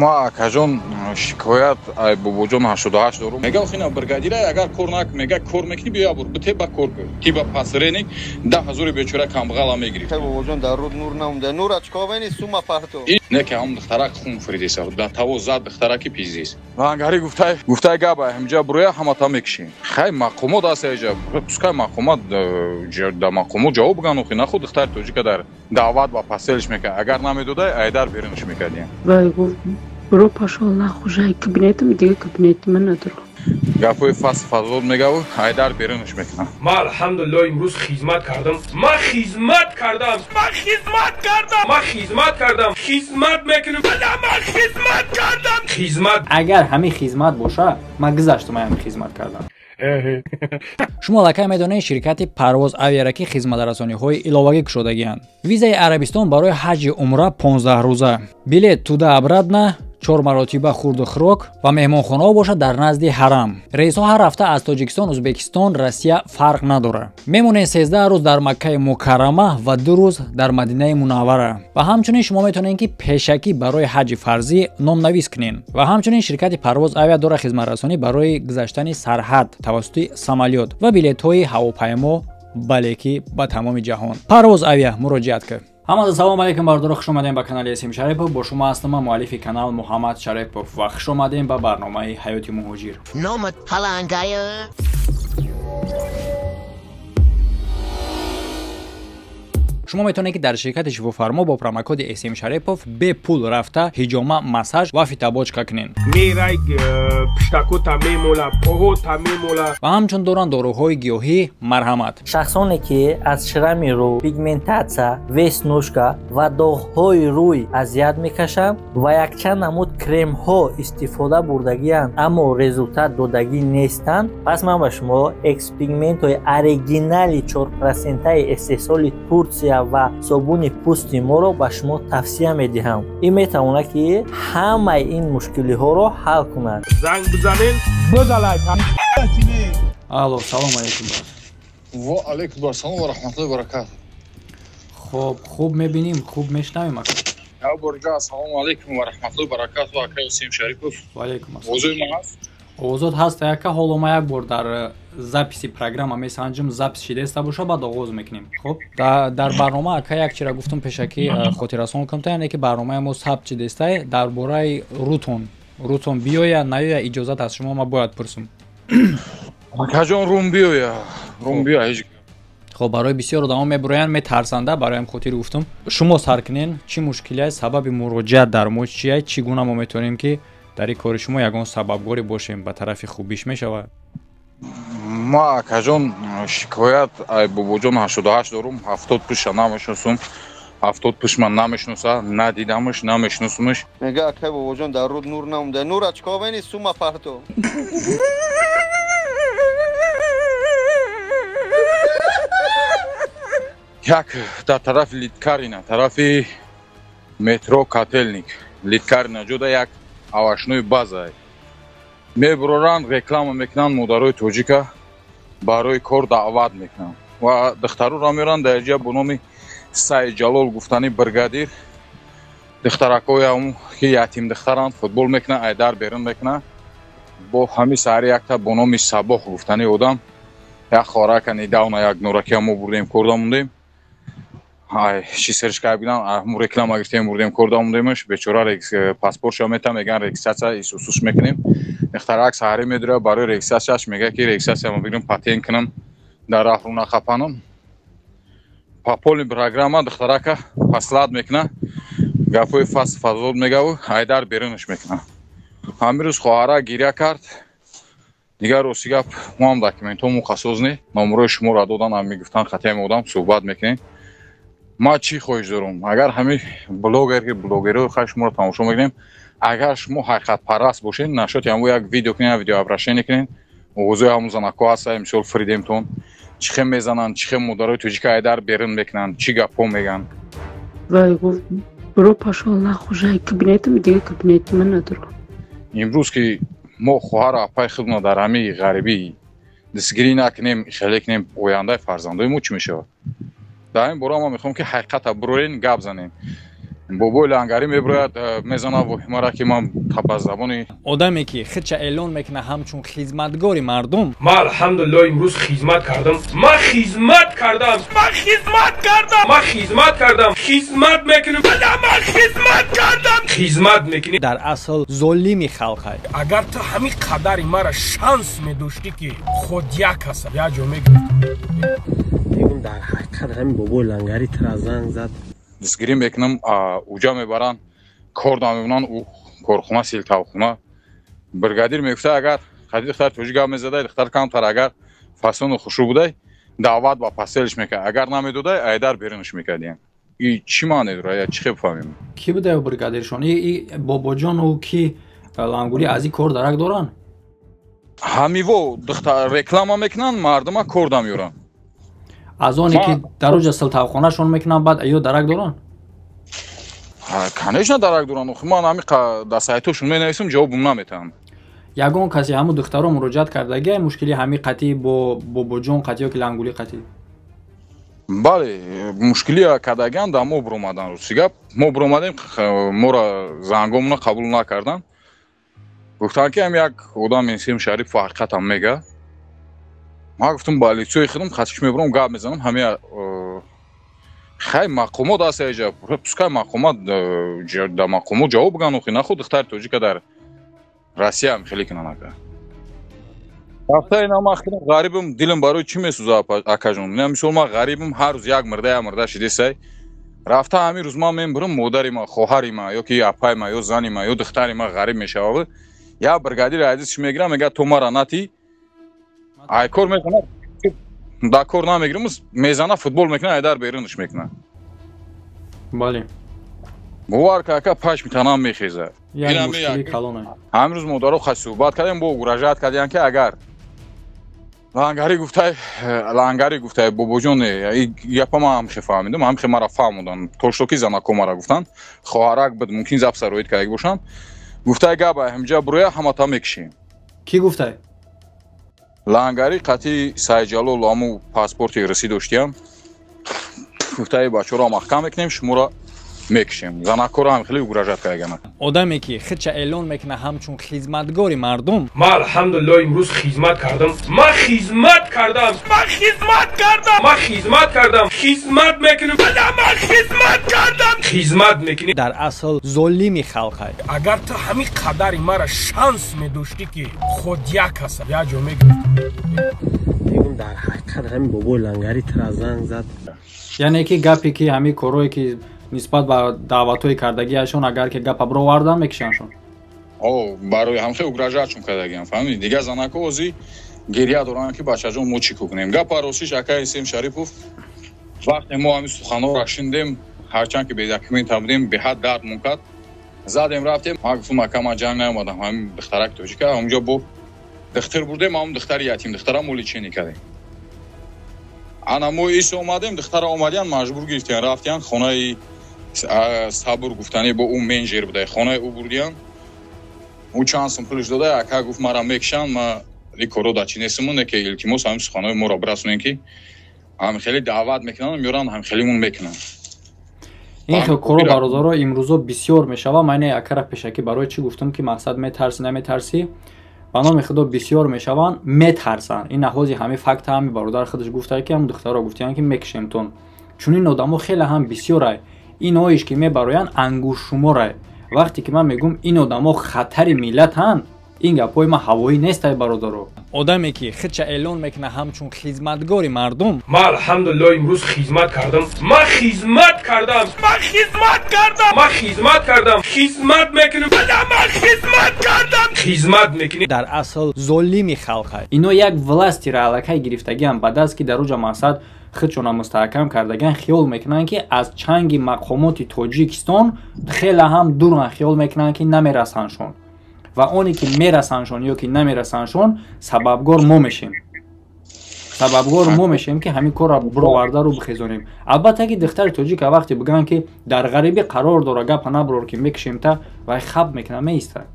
Ма акаҷон шикоят ай бобоҷон 88 дорум. Мега охина бригадира агар кор нак мега кор мекунӣ биё бур бите ба кор кун. Ти ба пасреник 10000 бечора камбағала мегирифт. Бобоҷон дар руд нур намуда. Нура чикор бени сума парту. Не ки ҳам духтарак хун фиридеса. Дар таво зад духтараки пиздис. Лангари гуфтай гап ҳамҷа буроя ҳамата мекишем. Хай мақомот аст эҷа. Пускай мақомот да мақомот ҷавоб биган охи нахуд духтари тоҷика дар даъват ба паселш мекард. Агар намедодай айдар берунш мекардем. Вай гуфт бро пошел нахуй, жай кабинетам, дига кабинети ман надорам. Гапои фас фазод мегаву айдар берунш мекунам. Ма алҳамдулиллоҳ имрӯз хизмат кардам. Ма хизмат кардам. Ма хизмат кардам. Ма хизмат кардам. Хизмат мекунам. Ма хизмат кардам. Хизмат. Агар ҳамин хизмат боша, ма гузаштам ҳамин хизмат кардам. Шумо аллакай медонед ширкати Парвоз Авиара ки хизматрасониҳои иловагӣ кушодагианд. Визаи Арабистон барои ҳаҷи умра 15 рӯза, билет туда обратно, 4 маротиба хурду хӯрок ва меҳмонхонаҳо бошад дар назди ҳарам. Рейсҳо ҳар ҳафта аз Тоҷикистон, Ӯзбекистон, Россия фарқ надорад. Мемонед 13 рӯз дар Маккаи Мукаррама ва 2 рӯз дар Мадинаи Мунаввара. Ва ҳамчунин шумо метавонед ки пешакӣ барои ҳаҷи фарзӣ номнавис кунед. Ва ҳамчунин ширкати Парвоз Авиа дорад хизматрасонӣ барои гузаштани сарҳад тавассути самолёт ва билетҳои ҳавопаймо бале ки ба тамоми ҷаҳон. Парвоз Авиа муроҷиат кун. Ҳамада салом алейкум бардоро, хуш омадем ба канали Эсим Шарипов. Бо шумо ҳастам ман муаллифи канал Муҳаммад Шарипов ва хуш омадем ба барномаи Ҳаёти муҳоҷир. Шумо метавонед ки дар ширкати шифофармо бо промокоди Эсим Шарипов бепул рафта ҳиҷома, массаж ва фитобочка кунед. Мерай пиштакота мемола, поҳота мемола. Ва ҳамчун доранд доруҳои гиёҳӣ марҳамат. Шахсоне ки аз шрами рӯ, пигментатсия, веснушка ва доғҳои рӯй азият мекашанд ва якчанд намуд кремҳо истифода бурдагианд, аммо результат додагӣ нестанд, пас ман ба шумо экспигментҳои оригинали 4% истеҳсоли Турсия ва собуни пӯсти моро ба шумо тавсия медиҳам. Ин метавонад ки ҳамаи ин мушкилиҳоро ҳал кунад. Занг бизанед, бизалай. Алло, салом алейкум. Ва алейкум ассалом ва раҳматуллоҳи ва баракатуҳ. Хоб, хуб мебинем, хуб мешнавем ака. Я борга, ассалому алейкум ва раҳматуллоҳи ва баракатуҳ, ака Юсуф Шарипов. Ва алейкум ассалом. Овози ман ҳаст? Овозот ҳаст ака, ҳоло ма як бор дар записи программа месанҷим, запис шидаеста боша, баъд оғоз мекунем. Хоб, дар барнома ака як чира гуфтум пешакӣ хотиррасон кунам, яъне ки барномаи мо сабт шидаестай дар бораи рутон. Рутон биёя, наёя, иҷозат аз шумо ма бояд пурсум. Акаҷон, рум биёя, рум биёя ҳеҷ. Хоб, барои бисёр одамо мебуроянд, метарсанда, бароям хотир гуфтум. Шумо сар кунен, чӣ мушкилие, сабаби муроҷиат дар мо чие, чӣ гуна мо метавонем ки дар ин кори шумо ягон сабабгоре бошем, ба тарафи хубиш мешавад? Ма акаҷон шикоят ай бобоҷон 88 дорум, 70 пуша намешносум, 70 пуш ман намешноса, надидамш, намешносумш. Мега акай бобоҷон дар руд нур намуда. Нура чикор бени сума парту. Як дар тарафи Литкарина, тарафи метро Котелник, Литкарина ҷода як авашнои база. Мебуроранд, реклама мекунанд, модарои тоҷика барои кор даъват мекунанд ва духтаруро меоранд дар ҷа бо номи Сайҷалол гуфтани бригадир. Духтаракҳоям ки ятим духтаранд, футбол мекунанд, айдар берун мекунанд. Бо ҳамин саҳари якта бо номи Сабоҳ гуфтани одам як хорака недавно як нуракия мо бурдем, кор дамондем. Ай, чи сершка бигнам, мо реклама гирифтем, бурдем, кор дамондемш. Бечора паспортша метам, меган регистратсия исусус мекунем. Духтарак саҳарӣ медурад барои регистратсияш, мега ки регистратсия мо бигирам, патент кунам, дар раҳ рӯ нахапанам. По полной программа духтарака послад мекуна, гапҳои фас фазод мегаву айдар берунаш мекуна. Ҳамин рӯз хоҳара гиря кард. Дигар рости гап, мо ҳам документҳо муқассоз не, номерои шуморо додан, ҳам мегуфтан хатиями одам суҳбат мекунем. Ма чӣ хоҳиш дорам? Агар ҳамин блогер ки блогерҳои хай шуморо тамошо мекунем, агар шумо ҳақиқатпараст бошед, нашоти ҳамон як видео кунед, видео обращение кунед, овозои ҳамон занакҳо ҳаста, мисол фридемтон, чӣ хел мезананд, чӣ хел модарои тоҷика айдар берун мекунанд, чӣ гапҳо мегӯянд. Вай гуфт бро пошел нахуй, жай кабинетам, дига кабинети ман надорам. Имрӯз ки мо хоҳару апаи худро дар ҳамин ғарибӣ дастгирӣ накунем, хеле кунем, ояндаи фарзандои мо чӣ мешавад? Дар ин бора ман мехоҳам ки ҳақиқата бурорен, гап занем. Бобои Лангарӣ мебирояд, мезанад воҳимара, ки ман ба забони Одаме ки худша эълон мекунад ҳамчун хизматгори мардум. Ман, алҳамдулилло, имрӯз хизмат кардам. Ман хизмат кардам. Ман хизмат кардам. Ман хизмат кардам. Хизмат мекунем. Ман хизмат кардам. Хизмат мекунем. Дар асл золими халқай. Агар ту ҳамин қадари мара шанс медоштӣ, ки худ як каса як ҷо мегирифтӣ. Мегум, дар ҳақиқат ҳамин бобои Лангари тира занг зад. Дастгирӣ мекунам, уҷа мебаранд, кор намемонанд. Ӯ корхона, силтавхона, бригадир мегуфта, агар хади духтар тоҷик гап мезадай, духтар камтар агар фасону хушрӯ будай, даъват ба постель ш мекард, агар намедодай, айдар берунаш мекардиям. И чӣ маъне дорад, я чӣ хел фаҳмем? Кӣ будай бригадиршон? И бобоҷону ки Лангулӣ аз ин кор дарак доранд? Ҳамиво духтар реклама мекунанд, мардума кор дамеёранд. Аз оне ки дар оҷа силтавхонашон мекунанд, баъд ё дарак доранд? Конечно, дарак доранд. Ман ҳами дар сайтошон менависам, ҷавобум наметаҳам. Ягон касе ҳамун духтаро муроҷиат кардагия, мушкили ҳами қатъӣ бо бобоҷон қатъӣ ё ки Лангулӣ қатъӣ? Бале, мушкили кардагиан. Да мо биромадан, рости гап, мо биромадем, моро зангомона қабул накарданд. Гуфтанд, ки ҳам як одам Инсим Шарипов ҳақиқатам мега. Ман гуфтам, ба лицо и худам хатиш мебурам, гап мезанам. Ҳами хай мақомот аст эҷа, пускай мақомот да мақомот ҷавоб биган. Охи нахуд духтари тоҷика дар Россия хеле кунан, ака. Рафта ина ман худам ғарибам, дилам барои чӣ месӯза, акаҷон? Ина мисол, ман ғарибам, ҳар рӯз як мирда, як мирда шидесай. Рафта ҳамин рӯз ман мебурам, модари ман, хоҳари ман, ё ки апаи ман, ё зани ман, ё духтари ман ғариб мешавад. Як бригадири азизш мегирам, мега, то мара натӣ, ай кор мекунад, да кор намегирам, мезана, футбол мекунад, айдар берунаш мекунад. Бовар ка, ака, пашми танам мехезад. Ҳамин рӯз модаро хай суҳбат кардем, бо угрожать кардем, ки агар Лангари гуфтай, Лангари гуфтай, бобоҷон, гапа ман ҳамхе фаҳмидам, ҳамхе мара фаҳмоданд, то ки занако мара гуфтанд, хоҳарак буд, мумкин запись роид кардаги бошанд. Гуфтай, гап ҳамҷа буроя, ҳамата мекишем. Кӣ гуфтай? Лангари қатъи Сайҷалол, ҳаму паспорти русӣ доштиям. Гуфтай, бачаро маҳкам мекунем, шуморо мекушем. Занакоро ҳам хеле угрожать кардагана. Одаме ки худша эълон мекунад ҳамчун хизматгори мардум. Ман, алҳамдулилло, имрӯз хизмат кардам. Ман хизмат кардам. Ман хизмат кардам. Ман хизмат кардам. Хизмат мекунем. Ман хизмат кардам. Хизмат мекунем. Дар асл золими халқай. Агар ту ҳамин қадари мара шанс медоштӣ, ки худ як каса як ҷо мегирифтӣ. Мегум, дар ҳақиқат ҳамин бобои Лангари тира занг зад. Яъне ки гапе ки ҳамин корое ки нисбат ба даъватҳои кардагиашон, агар ки гапа бировардан, мекишандшон? О, барои ҳамхе угрожать шон кардагиам, фаҳмидӣ? Дигар занако ҳозир гирья доранд, ки бачаҷон, мо чӣ кунем? Гапа ростиш, акаи Сем Шарипов, вақте мо ҳамин суханҳоро шунидем, ҳарчанд ки бе документ а будем, беҳад дард мункад. Задем, рафтем. Ман гуфтам, ака, ман ҷанг наомадам, ҳамин духтарак тоҷика. Ҳамунҷо бо духтар бурдем, ҳамун духтари ятим, духтара мо лечение кардем. Ана мо ис омадем, духтара омадиян, маҷбур гирифтиян, рафтиян хонаи Сабур, гуфтанӣ, бо ӯ менеҷер буда, хонаи ӯ бурдиян. Ӯ чанд сум пулш дода, ака гуфт, мара мекушанд, ма и коро да чӣ нестиму, не ки илтимос, ҳамин суханҳои моро бирасонем, ки ҳам хеле даъват мекунанд, меёранд, ҳам хелимон мекунанд. Ин хел коро, бародаро, имрӯзо бисёр мешава. Ман ина акара пешакӣ барои чӣ гуфтам, ки мақсад метарсӣ, наметарсӣ? Ба номи Худо, бисёр мешаванд, метарсанд. Ин наҳози ҳамин факта ҳами бародар худаш гуфта, ки ҳам духтаро гуфтиянд, ки мекушемтон. Чунин одамо хеле ҳам бисёрай. Иноиш ки мебароянд, ангуштшуморай. Вақте ки ман мегӯм, ин одамо хатари миллатанд, ин гапҳои ман ҳавоӣ нестай, бародаро. Одаме ки худша эълон мекунад ҳамчун хизматгори мардум. Ман, алҳамдулилло, имрӯз хизмат кардам. Ман хизмат кардам. Ман хизмат кардам. Ман хизмат кардам. Хизмат мекунем. Ман хизмат кардам. Хизмат мекунем. Дар асл золими халқай. Ино як власти ра аллакай гирифтагиам ба даст, ки дар уҷа мақсад худшона мустаҳкам кардагиан, хиёл мекунанд, ки аз чанги мақомоти Тоҷикистон хеле ҳам дуранд, хиёл мекунанд, ки намерасандшон. Ва оне ки мерасандшон ё ки намерасандшон, сабабгор мо мешем, сабабгор мо мешем, ки ҳамин корро бировардару бихезонем. Албатта, ки духтари тоҷика вақте бигӯянд, ки дар ғарибӣ қарор дора, гапа наброр, ки мекушемта, вай хаб мекунад, меиста.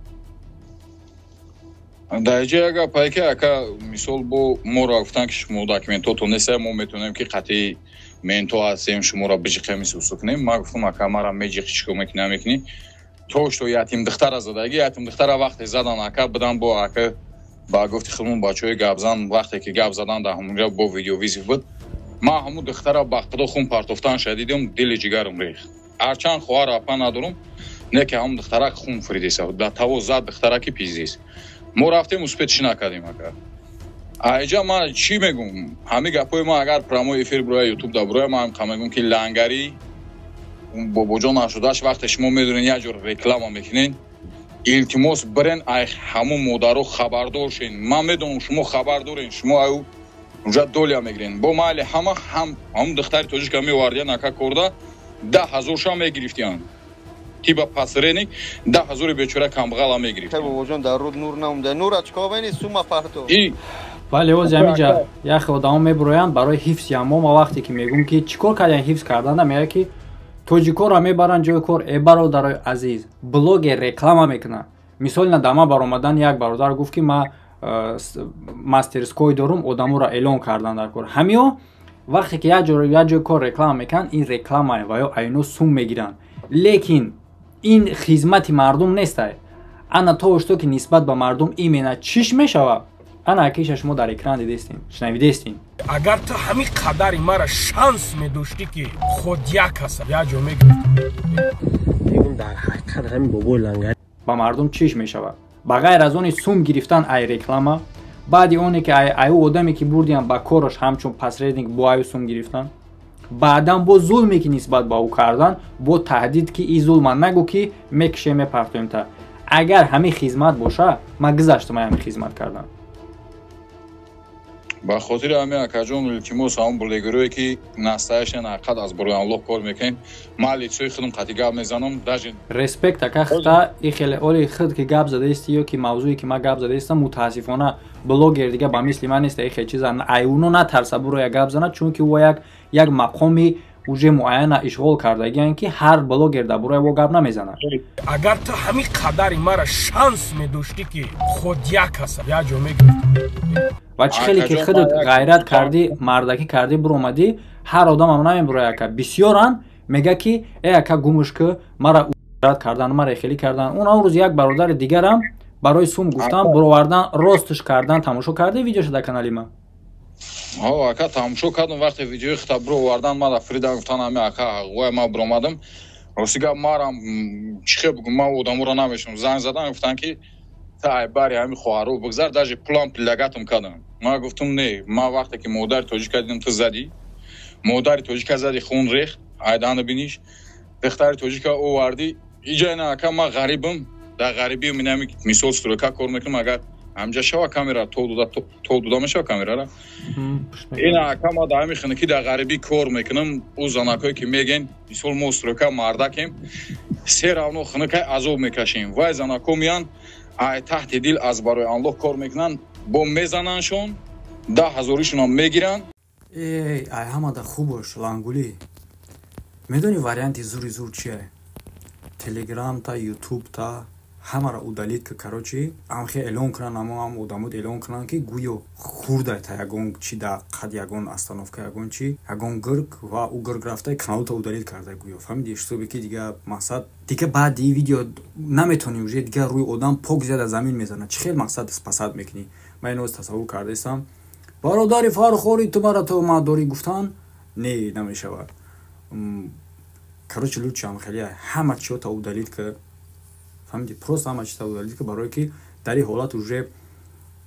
Дар ҷа як гапае, ки ака, мисол, бо моро гуфтанд, ки шумо документотон неста, мо метавонем, ки қатъи Менто ҳастем, шуморо биҷиқем, сусу кунем. Ман гуфтам, ака, мара меҷиқи, чӣ кор мекунӣ, намекунӣ. То что ятим духтара задаги, ятим духтара вақте задан, ака, бидан бо ака, ба гуфти худмон бачаҳои гапзан, вақте ки гап задан дар ҳамонҷа бо видеовызов буд, ман ҳамун духтара ба худо хун партофтан шадидим, дили ҷигарам рехт. Ҳарчанд хоҳар, апа надорум, не ки ҳамун духтарак хун фуридеса, да таво зад духтараки, пиздес. Мо рафтем, успеть чӣ накардем, ака. Айҷа ман чӣ мегум? Ҳамин гапҳои ман агар прямой эфир буроя, ютуб да буроя, ман ҳам мегум, ки лангари бобоҷон нашудаш, вақте шумо медонед, як ҷор реклама мекунед, илтимос, бирен, ай ҳамун модаро хабардор шен. Ман медонам, шумо хабар дорен, шумо аю уҷа доля мегирен. Бо майли, ҳама ҳам ҳамун духтари тоҷика меовардиян, ака, корда 10 000 ша мегирифтиян, типа посредник, 10 000-и бечора камбағала мегирифт. Бобоҷон, дар руд нур намонда, нура чикор мени, сума парто. Бале, ози ҳамиҷа яхе одамо мебуроянд барои ҳифзи амо. Ма вақте ки мегӯм, ки чӣ кор кардиян, ҳифз карданда, мега, ки тоҷикоро мебаранд ҷои кор. Э, бародарои азиз, блогер реклама мекунад. Мисол, на дама баромадан як бародар гуфт, ки ма мастерской дорум, одаморо эълон кардан дар кор. Ҳамиё вақте ки як ҷои кор реклама мекунанд, ин реклама ва ё айно сум мегиранд, лекин ин хизмати мардум нестай. Ана то ошто ки нисбат ба мардум именно чиш мешавад, ана акиша шумо дар экран дидестем, шунавидестем. Агар ту ҳамин қадари мара шанс медоштӣ, ки худ як каса як ҷо мегирифтӣ. Мегум, дар ҳақиқат ҳамин бобои лангари Ба мардум чиш мешавад, ба ғайр аз они сум гирифтан ай реклама, баъди оне ки ай одаме ки бурдиям ба кораш ҳамчун посредник, бо аю сум гирифтан, баъдан бо зулме ки нисбат ба ӯ кардан, бо таҳдид, ки и зулма нагӯ, ки мекишем, мепартоем. Та агар ҳамин хизмат боша, ман гузаштам ҳамин хизмат кардан. Ба хотири ҳамин, акаҷон, илтимос, ҳамон блогерое ки настоящий ҳақиқат аз борои Аллоҳ кор мекунем, ман лицои худам қатъи гап мезанам даже. Респект, ака. Хта и хеле оли худ ки гап задаисти ё ки мавзӯе ки ман гап задаистам, мутаассифона, блогер дига ба мисли ман нест, и хел чиза айуно натарса буроя гап занад, чунки ӯ як мақоми уже муайяна ишғол кардагиан, ки ҳар блогер дар бораи во гап намезанад. Агар ту ҳамин қадари мара шанс медоштӣ, ки худ як каса як ҷо мегирифтӣ. Ва чӣ хеле ки худат ғайрат кардӣ, мардакӣ кардӣ, буромадӣ, ҳар одамам намебуроя, ака. Бисёран мега, ки э, ака, гумуш ки мара рад кардан, мара хелӣ кардан. Он он рӯз як бародари дигарам барои сум гуфтан буровардан, ростш кардан. Тамошо кардӣ видеоша дар канали ман? Ҳо, ака, тамошо кардам. Вақте видеои хита буровардан, мара фридан, гуфтан ҳами ака ҳаққоя. Ман буромадам, рости гап, марам чӣ хел бугум, ман одаморо намешинам. Занг задан, гуфтан, ки та ай бари ҳами хоҳаро бигзар, даже пулам предлагать кардам. Ман гуфтам, не, ман вақте ки модари тоҷика дидам, ту задӣ, модари тоҷика задӣ, хун рехт, айдана биниш, духтари тоҷика овардӣ иҷа. На, ака, ман ғарибам, дар ғарибӣ минами мисол стройка кор мекунам. Агар ҳамҷа шава, камера то дода мешава камерара. Ина, ака, ма дар ҳамин хина ки дар ғарибӣ кор мекунам, ӯ занакое ки мегӯен, мисол, мо стройка мардакем, се равно хинакай азоб мекашем. Вай занако меян, ай таҳти дил аз барои Аллоҳ кор мекунанд, бо мезанандшон, 10 000-ишонам мегиранд. Эй, ай ҳамада хубош, лангулӣ, медони варианти зури зур чие? Телеграмта, ютубта ҳамаро удалить ка. Короче, амхе эълон кунанд, амо ам одамот эълон кунанд, ки гӯё хурдай та ягон чи да қад, ягон остановка, ягон чи, ягон гирг, ва ӯ гирг рафта каналта удалить карда гӯё. Фаҳмиди? Ҳисобе ки дига мақсад, дига баъди видео наметонӣ, уже дига рӯи одам пок зиёда замин мезанад. Чӣ хел мақсад спасать мекунӣ? Ман иноз тасаввур кардаистам, бародари Фархори, ту мара туҳмат дорӣ гуфтан не намешавад. Короче, лучше ам хеле ҳама чиёта удалить ка. Фаҳмиди? Просто ҳама чиза удалить ка, барое ки дар ин ҳолат уже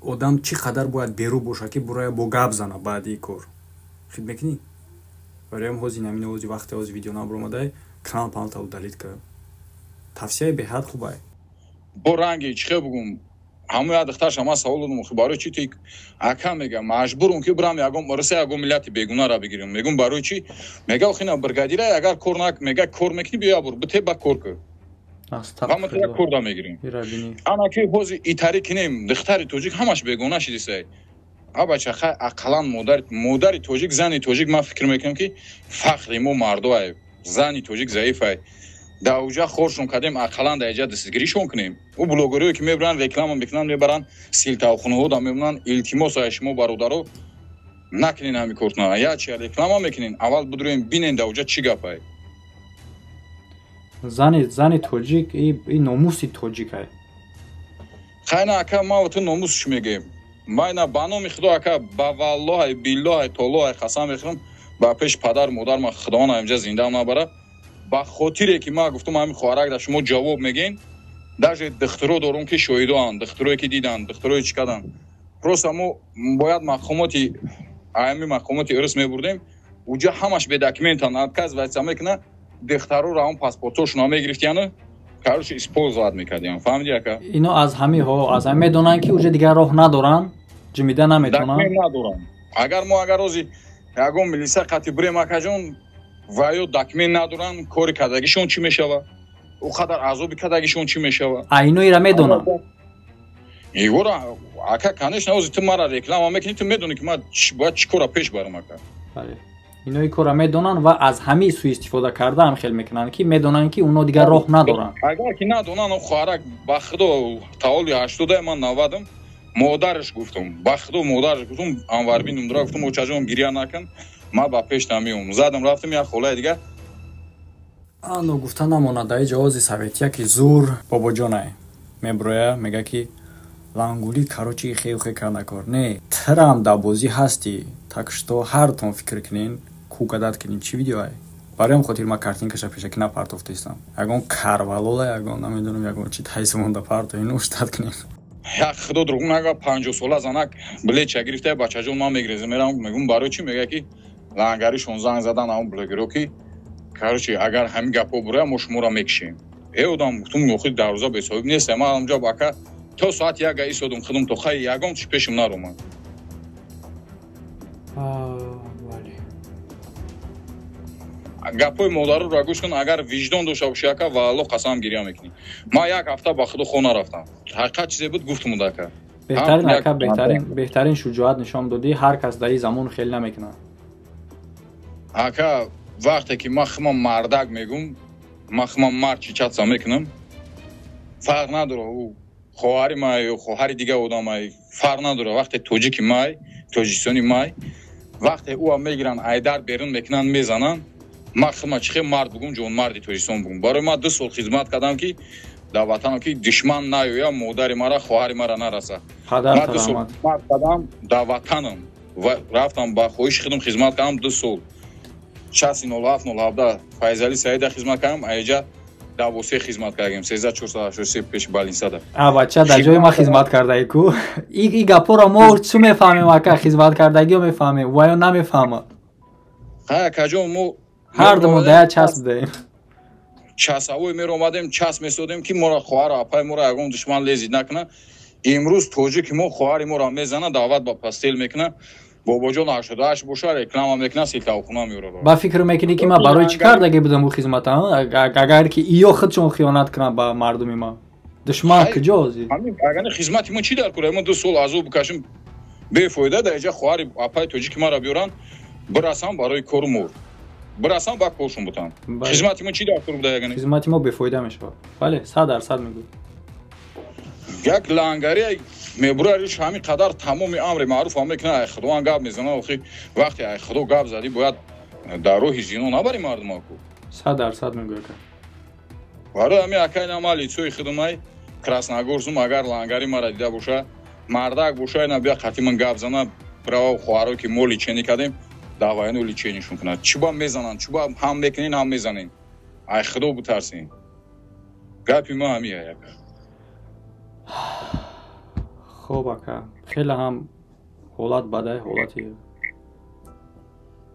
одам чӣ қадар бояд берӯ бошад, ки буроя бо гап зана баъди ин кор. Хид мекунӣ? Бароям ҳози намин ҳози вақте ҳози видео набуромадай, канал паналта удалить ка. Тавсияи беҳад хубай. Бо ранги чӣ хел бугум, ҳамон як духтарша ман савол додам, барои чӣ ти, ака? Мега, маҷбурум ки бирам ягон раса, ягон миллати бегунара бигирем. Мегум, барои чӣ? Мега, охина бригадира, агар кор нак, мега, кор мекунӣ, биё, бур бите, ба кор кӯ, ҳама то як корда мегирем. Ана ки ҳози итари кинем, духтари тоҷик ҳамаш бегуна шидисай. Абача, хай, ақаллан модари тоҷик, зани тоҷик, ман фикр мекунам, ки фахри мо мардоай зани тоҷик заифай. Дар уҷа хоршон кардем, ақаллан дар иҷа дастгиришон кунем. Ӯ блогерое ки мебаранд, реклама мекунанд, мебаранд, силтавхонаҳо да мемонанд. Илтимос ай шумо, бародаро, Накунин ҳами кортона. Я чи реклама мекунин, аввал бидурем бинен дар уҷа чӣ гапае. Зани тоҷик и номуси тоҷикае. Хайна ака, ма ту номусш мегӯем. Майна ба номи худо ака, ба валлоҳай, биллоҳай, толлоҳай қасам мехӯрам, ба пеши падар модар ма худованд инҷа зиндаам набара. Ба хотире ки ма гуфтам ҳамин хоҳарак да шумо ҷавоб мегӯен, даже духтуро дорум ки шоҳидоанд, духтурое ки диданд, духтурое чӣ карданд. Просто мо бояд мақомоти ами мақомоти ирс мебурдем, уҷа ҳамаш бе документан отказываться мекуна, духтароро ҳам паспортҳошонро мегирифтияну короче использовать мекардиям. Фаҳмиди ака? Ино аз ҳамиҳо, аз ҳами медонанд ки уҷа дигар роҳ надоранд, ҷимида наметавонанд. Документ надоранд. Агар мо агар рози ягон милиса қати бирем акаҷон, ва ё документ надоранд, кори кардагишон чӣ мешава? Ӯ қадар азоби кардагишон чӣ мешава? А ино ира медонанд. Егора ака, конечно, ози ту мара реклама мекунӣ, ту медонӣ ки ман бояд чӣ кора пеш барам ака. Бале. Инои кора медонанд ва аз ҳамин суистифода карда ҳам хел мекунанд ки медонанд ки уно дигар роҳ надоранд. Агар ки надонанд, хоҳарак ба худо таоли 80 ман 90-ам, модараш гуфтам, ба худо модараш гуфтам, Анварбин умдура гуфтам, очаҷон гиря накун, ман ба пештам меом. Задам рафтам як холаи дига. Ано гуфта намонад, дар ҷавози советия ки зур бобоҷонай меброя, мега ки лангули короче хеухе карда кор. Не, тирам дар бозӣ ҳастӣ, так что ҳартон фикр кунен, кӯкадат кунен чӣ видеоай. Барои ҳам хотир ман картинкаша пешакӣ напартофтаистам. Ягон карвалола, ягон намедонам, ягон чи тайси монда парто, ино уштат кунен. Як худо дурӯғ нага, 50 сола занак билетча гирифта, бачаҷон ман мегирезам, мерам мегӯм барои чӣ, мега ки лангаришон занг задан ҳамон блогеро ки короче агар ҳамин гапҳо буроя мо шуморо мекушем. Э одам гуфтум охир дарвоза бесоҳиб нест, ман ҳамҷо ака то соати як истодум худум то хай ягон чи пешам наромад. Гапҳои модароро гӯш кун, агар виҷдон дошта бошӣ ака, валло қасам гиря мекунӣ. Ман як ҳафта ба худо хона рафтам. Ҳақиқат чизе буд гуфтум ака. Беҳтарин ака, беҳтарин, беҳтарин шуҷоат нишон додӣ, ҳар кас дар ин замон хел намекунад. Ака, вақте ки ман худам мардак мегӯм, ман худам мард чичатса мекунам, фарқ надорад ӯ хоҳари май ё хоҳари дигар одамай, фарқ надорад. Вақте тоҷики май, тоҷикистони май, вақте ӯам мегиранд, айдар берун мекунанд, мезананд, ман худам чӣ хел мард бугум, ҷонмарди тоҷикистон бугум. Барои ман 2 сол хизмат кардам ки дар ватанам ки душман наёя, модари мара, хоҳари мара нараса. Ман 2 сол хизмат кардам дар ватанам ва рафтам ба хоҳиши худам хизмат кардам 2 сол. Часи 07-07 Файзали Саида хизмат кардам, аиҷа Давосе хизмат кардем, 13483 пеши балинсада. А бача дар ҷои ма хизмат кардаи ку? И гапҳоро мо чӣ мефаҳмем ака, хизмат кардагиро мефаҳмем, ва ё намефаҳмад. Ҳай акаҷон, мо ҳар думо дая час будаем. Часавой меромадем, час месодем ки моро хоҳару апаи моро ягон душман лезид накунад. Имрӯз тоҷики мо хоҳари моро мезана, даъват ба постел мекунад. Бобоҷон 88 боша реклама мекунад, силтавхона меорад. Ба фикр мекунӣ ки ман барои чӣ кардаги будам ӯ хизмата, агар ки иё худшон хиёнат кунанд ба мардуми ма? Душман куҷо озӣ? Агар хизмати мо чӣ дар кора? Мо 2 сол азоб бикашем бефоида, дар иҷа хоҳари апаи тоҷики маро биёранд, бирасам барои кору мор. Бирасам ба коршон бутам. Хизмати мо чӣ дар кор буда ягане? Хизмати мо бефоида мешавад. Бале, 100% мегӯям. Як лангари мебурариш ҳамин қадар тамоми амри маъруф ҳам мекунад, ай худованд гап мезанад. Охи вақте ай худо гап задӣ бояд дар роҳи зино набари мардума ку. 100% мегӯяд. Барои ҳамин акай нама лицои худумай Красногорсум, агар лангари мара дида боша, мардак боша, ина бия қати ман гап зана, бирава хоҳаро ки мо личени кардем, давайно личенишон кунад. Чӣ ба мезананд, чӣ ба ҳам мекунен, ҳам мезанен. Ай худо бутарсен. Гапи ма ҳамин ака. Хоб ака, хеле ҳам ҳолат бадай, ҳолати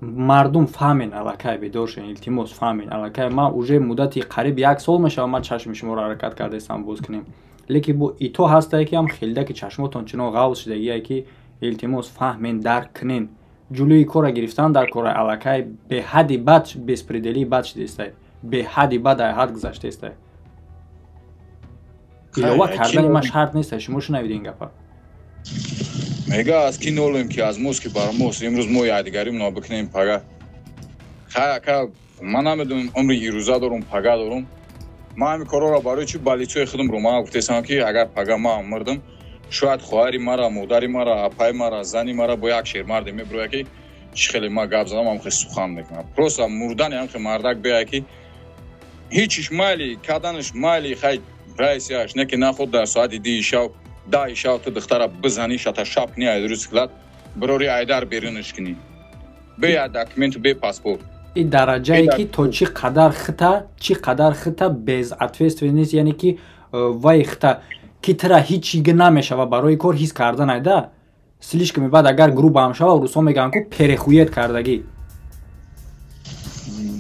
мардум фаҳмен, аллакай бедор шен, илтимос фаҳмен аллакай. Ман уже муддати қариб 1 сол мешавад ман чашми шуморо ҳаракат кардаистам боз кунем, лекин бо ито ҳастае ки ҳам хелда ки чашмотон чунон ғавз шудагие ки илтимос фаҳмен, дарк кунен. Ҷулӯи кора гирифтан дар кора аллакай беҳадди бад, беспределии бад шудаистай, беҳадди бад ай ҳад гузаштаистай. Илова кардани ман шарт нест, шумо шунавид ин гапа. Мега аз ки нолем ки аз мост ки бар мост, имрӯз мо якдигаримонро бикунем пага. Хай ака, ман намедонам умри ирӯза дорум, пага дорум. Ман ҳамин корҳоро барои чӣ ба лицои худам рӯ ман гуфтаистам ки агар пага ман мурдам, Шояд хоҳари мара, модари мара, апаи мара, зани мара бо як шермарде мебироя, ки чӣ хеле ма гап задам, ҳамхе сухан мекунам. Просто мурдани ҳамхе мардак бея, ки ҳичиш майли, каданаш майли, хай раисияш не, ки наход дар соати 2-и шав, 10-и шав ту духтара бизанӣ, шата шаб кунӣ, айдуру сиклат бирори, айдар берунаш кунӣ, бе як документу, бе паспорт. И дараҷае ки то чӣ қадар хита, чӣ қадар хита безответственность, яъне ки вай хита ки тира ҳеҷ чига намешава барои кор ҳис кардан айда слишком. Баъд агар грубо ҳам шава, русҳо мегӯянд ку перехует кардагӣ.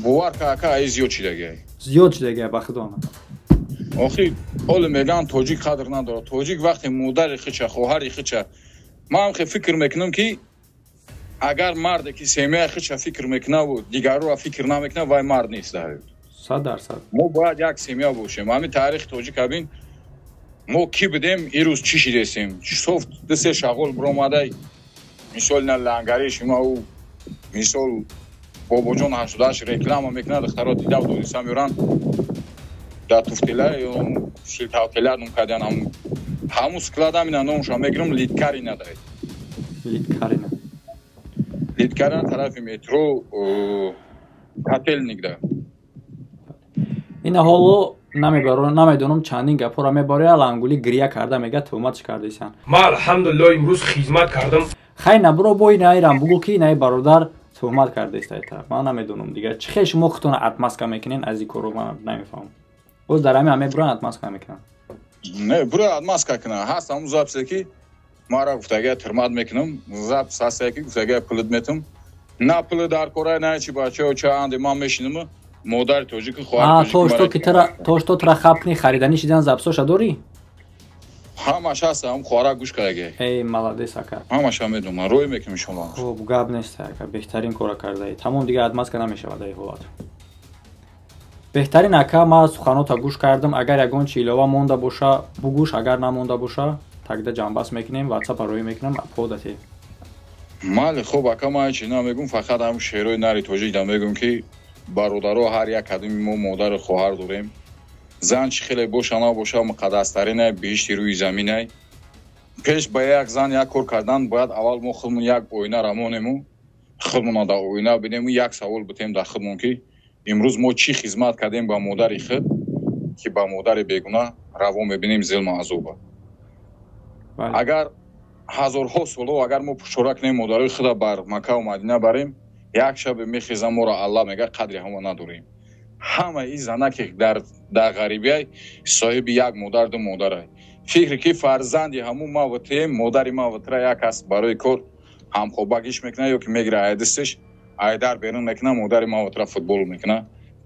Бовар ка, ака, ай зиёд шидагиай. Зиёд шидагиай, ба худо. Охи ҳоле мегӯянд, тоҷик қадр надорад. Тоҷик вақте модари хича, хоҳари хича, ман хе фикр мекунам, ки агар марде ки семьяи хича фикр мекунаву дигарро фикр намекунад, вай мард нест дар ҳаёт. 100%. Мо бояд як семья бошем. Ҳамин таърихи тоҷик абин, мо кӣ будем, ирӯз чӣ шидесем? Соф ду-се шағол биромадай, мисол на лангари шума, ӯ мисол бобоҷон 88 реклама мекунад, духтаро дидав дониста меоранд дар туфтела силтавтела ном кардян. Ҳамун склад ҳамина номша мегирам, Литкарина дай. Литкарина. Литкарина, тарафи метро Котельник да. Ина ҳоло намебаро, намедонам, чандин гапҳоро мебаря, лангули гиря карда мега, туҳматш кардисан. Ман, алҳамдулилло, имрӯз хизмат кардам. Хай, набуро, бо инаирам бугӯ, ки инаи бародар туҳмат кардест айта. Ман намедонам дигар чӣ хел шумо худтона отмазка мекунен аз ин корро, ман намефаҳмам. Боз дар ҳамин ҳаме буран отмазка мекунам. Не, бура отмазка кунам. Ҳаст ҳамун записе, ки мара гуфтагия тирмат мекунам, запись ҳастае, ки гуфтагия пулит метум. На пули дар кора, на чи. Бачао чаанде ман мешинам, модари тоҷики, хоҳари. То что ки тра, то что тра хаб кунӣ, хариданӣ шидан, записоша дорӣ? Ҳамаш ҳаст, ҳам хоҳара гӯш кардаги. Эй, молодец, ака. Ҳамаша медонам, рӯй мекунем, иншолло. Хуб, гап нест, ака, беҳтарин кора кардаӣ. Тамом, дигар отмазка намешавад ай ҳолат. Беҳтарин, ака, ман суханота гӯш кардам. Агар ягон чи илова монда боша, бугӯш, агар намонда боша, тагда ҷамъбаст мекунем, ватсапа рӯй мекунам, подате. Майли, хуб, ака, ман чи намегум, фақат ҳам шерои нари тоҷик да мегум, ки бародаро, ҳар як кадоми мо модару хоҳар дорем. Зан чӣ хеле боша набоша, муқаддастаринай, биҳишти рӯи заминай. Пеш ба як зан як кор кардан бояд аввал мо худмон як оина рамонему, худмона дар оина бинему, як савол битем дар худмон, ки имрӯз мо чӣ хизмат кардем ба модари худ, ки ба модари бегуна раво мебинем зилму азоба. Агар ҳазорҳо соло агар мо пуштора кунем, модарои худа бар Маккаву Мадина барем, як шабе мехезам, моро Аллаҳ мега, қадри ҳама надорем. Ҳама ин занаке дар ғарибиай, соҳиби як модар, ду модарай, фикре ки фарзанди ҳамун ма ватем, модари ма ватра як кас барои кор ҳамхобагиш мекунад ё ки мегира айдистиш, айдар берун мекунад, модари ма ватра футбол мекунад.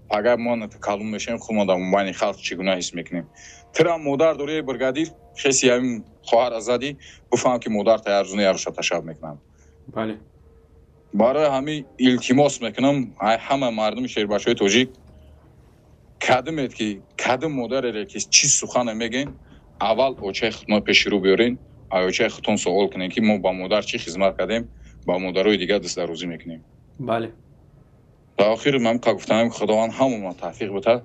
Агар мо калон мешавем, худмо дар мобайни халқ чӣ гуна ҳис мекунем? Тира модар дорӣ, бригадир, хеси ҳамин хоҳар задӣ, бифаҳм, ки модар таярзуна яруша ташаб мекунам. Бале. Барои ҳамин илтимос мекунам ай ҳама мардуми шербачаҳои тоҷик, кадимед ки кадим модарере ки чӣ сухане мегӯен, аввал очаи худно пеши рӯ биёрен, ай очаи худтон суол кунем, ки мо ба модар чӣ хизмат кардем, ба модарои дигар дастдарозӣ мекунем. Бале. Дар охир ман ка гуфтанам, Худованд ҳамона тавфиқ бита,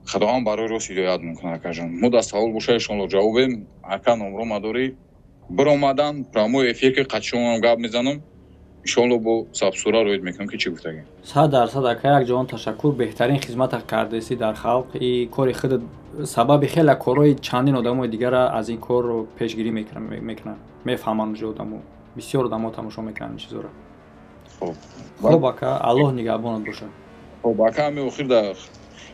Худованд барои рост ҳидоят мекунад. Акаҷон, мо дар савол боша, иншоалло ҷавобем. Ака, номро мадорӣ, биромадан прямой эфир, ки қачонам гап мезанам, иншоалло бо сабсура роид мекунам, ки чӣ гуфтагем. 100%, ака, як ҷаҳон ташаккур. Беҳтарин хизмата кардесӣ дар халқ. И кори худ сабаби хеле корҳои чандин одамои дигара аз ин кор пешгирӣ мекунанд, мефаҳманд уже одамо. Бисёр одамо тамошо мекунанд ин чизоро. Хуб, ака, Аллоҳ нигаҳбонат бошад. Хуб, ака, ҳами охир дар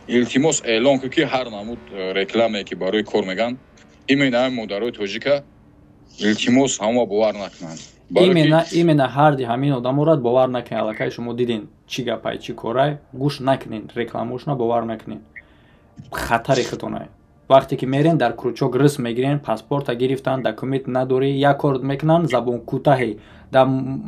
илтимос эълон кун, ки ҳар намуд рекламе, ки барои кор меган, именно ҳами модарои тоҷика, илтимос, ҳама бовар накунанд. Именно ҳарди ҳамин одаморо бовар накунед. Аллакай шумо диден, чӣ гапай, чӣ корай. Гӯш накунед рекламошона, бовар накунед, хатари худтонай. Вақте ки мерен, дар крючок рис мегирен, паспорта гирифтан, документ надорӣ, як кор мекунанд, забон кӯтаҳе, дар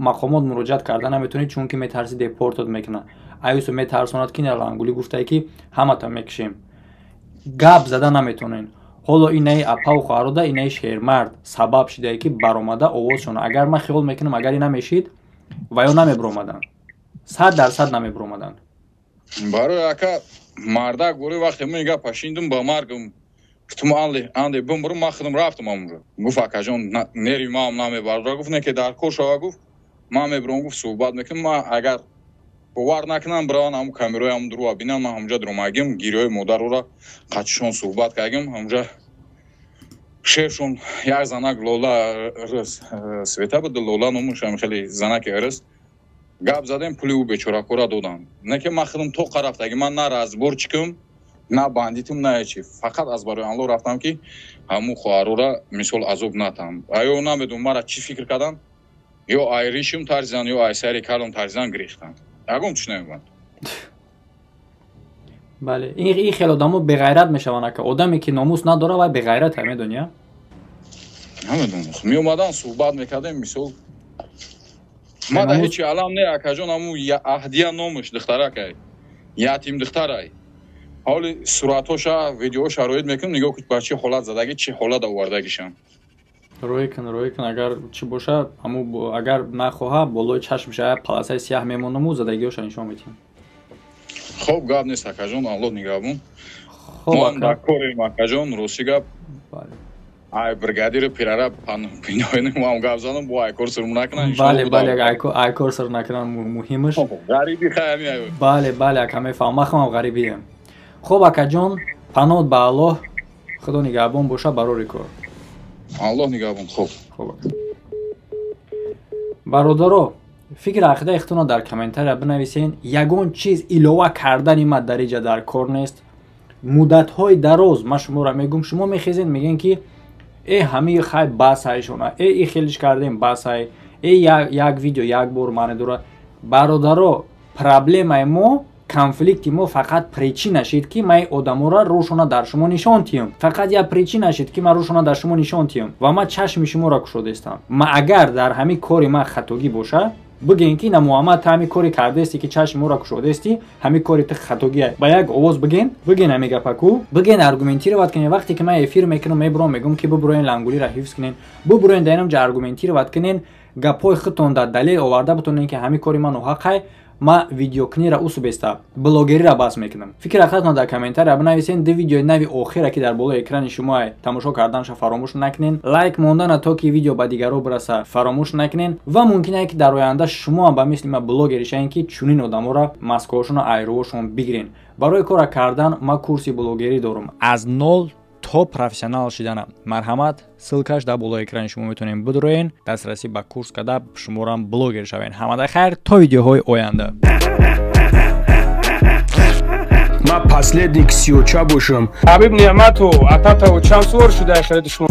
мақомот муроҷиат карда наметавонӣ, чунки метарси, депортот мекунанд. Аюсо метарсонад, ки лангулӣ гуфтае, ки ҳамата мекушем. Гап зада наметавонен. Ҳоло инаи апаву хоҳарода, инаи шермард сабаб шидае, ки баромада овозшон. Агар ман хиёл мекунам, агар ин намешид, ва ё намебиромаданд, 100% намебиромаданд. Барои ака, мардак бори, вақте ман гап пашиндум, ба маргам. Гуфтум анде бимбурам, ман худам рафтам ҳамонҷо. Гуфт акаҷон, нерви маам намебардора. Гуфт не ки дар кор шава, гуфт ман мебурам, гуфт суҳбат мекунам. Ман агар бовар накунам, бираван ҳамун камерои ҳамун дуруа бинам. Ман ҳамунҷа дуромагим, гирёи модарора қачишон суҳбат кардем. Ҳамунҷа шефшон як занак Лола рыс Света буд, Лола номаш, ҳам хеле занаки рыс, гап задем, пули ӯ бечоракора додам. Не ки ман худам тоқа рафтаги, ман на разборчикам, на бандитам, на ҳечи, фақат аз барои Алло рафтам, ки ҳамун хоҳарора мисол азоб натам. Аё намедонам мара чӣ фикр кардам, ё айришим тарзидан, ё айсари калом тарзидан гирифтам, ягон чиз намебанд. Бале, ин хел одамо беғайрат мешаванд, ака. Одаме ки номус надора, вай беғайрат, медони? Намедонам, меомадан, суҳбат мекардем, мисол ма да ҳечи алам не, акаҷон. Ҳамун Аҳдия номаш, духтаракай, ятим духтарай. Ҳоли суратҳоша, видеоша роид мекунам, нигоҳ кун, ба чӣ ҳолат задагӣ, чӣ ҳолат овардагишам. Рӯй кун, рӯй кун, агар чӣ боша, ҳаму агар нахоҳа, болои чашмша паласаи сиёҳ мемонаму задагиҳоша нишон медиҳем. Хоб, гап нест, акаҷон, Аллоҳ нигаҳбон. Мо дар корем, акаҷон, рости гап, ай бригадири пирара пиноинам гап задам, бо айкор сир накунан. Бале, бале, айкор сир накунан муҳимаш. Ғариби хай. Бале, бале, ака, мефаҳмам, ман худам ғарибиям. Хоб, акаҷон, паноҳ ба Аллоҳ, Худо нигаҳбон боша, барори кор. Аллоҳ нигаҳбон, хоб. Хоб, бародаро, фикр ақидаи худтонро дар комментария бинависен. Ягон чиз илова кардани ма дар иҷа дар кор нест. Муддатҳои дароз ман шуморо мегӯм, шумо мехезен, мегӯен ки э ҳамаи хай басайшона, э и хелиш кардем, басай, э як видео як бор маъне дорад. Бародаро, проблемаи мо, конфликти мо фақат причина шид, ки ман одаморо рӯшона дар шумо нишон тиҳам. Фақат як причина шид, ки ман рӯшона дар шумо нишон тиҳам ва ман чашми шуморо кушодаистам. Ма агар дар ҳамин кори ман хатогӣ боша, бигӯен ки на Муҳаммад, ту ҳамин кори кардаисти, ки чашми моро кушодаисти, ҳамин кори ту хатогия. Ба як овоз бигӯен, бигӯен ҳамин гапаку, бигӯен, аргументировать кунен. Вақте ки ман эфир мекунам, мебурам, мегӯм ки бубуроен, лангулиро ҳифз кунен, бубуроен, дар инамҷа аргументировать кунен, гапҳои худтон дар далел оварда бутонен, ки ҳамин кори ман ноҳақай, ма видеокунира усубеста, блогерира бас мекунам. Фикр ақидатон дар комментария бинависен. Ду видеои нави охира, ки дар болои экрани шумо, тамошо карданша фаромӯш накунен. Лайк мондана, то ки видео ба дигарро бираса, фаромӯш накунен. Ва мумкин ае, ки дар оянда шумо ҳам ба мисли ма блогери шавен, ки чунин одаморо маскаҳошонро айрӯҳошон бигирен. Барои кора кардан ма курси блогерӣ дорам, аз нол то профессионал шиданам. Марҳамат, ссылкаш дар болои экрани шумо, метавонем бидуроен, дастрасӣ ба курс карда, шуморам блогер шавен. Ҳамада хайр, то видеоҳои оянда. Ман последний ксиоча бошам. Ҳабиб Неъматов, ататаво чанд сувор шуда хариди шумо?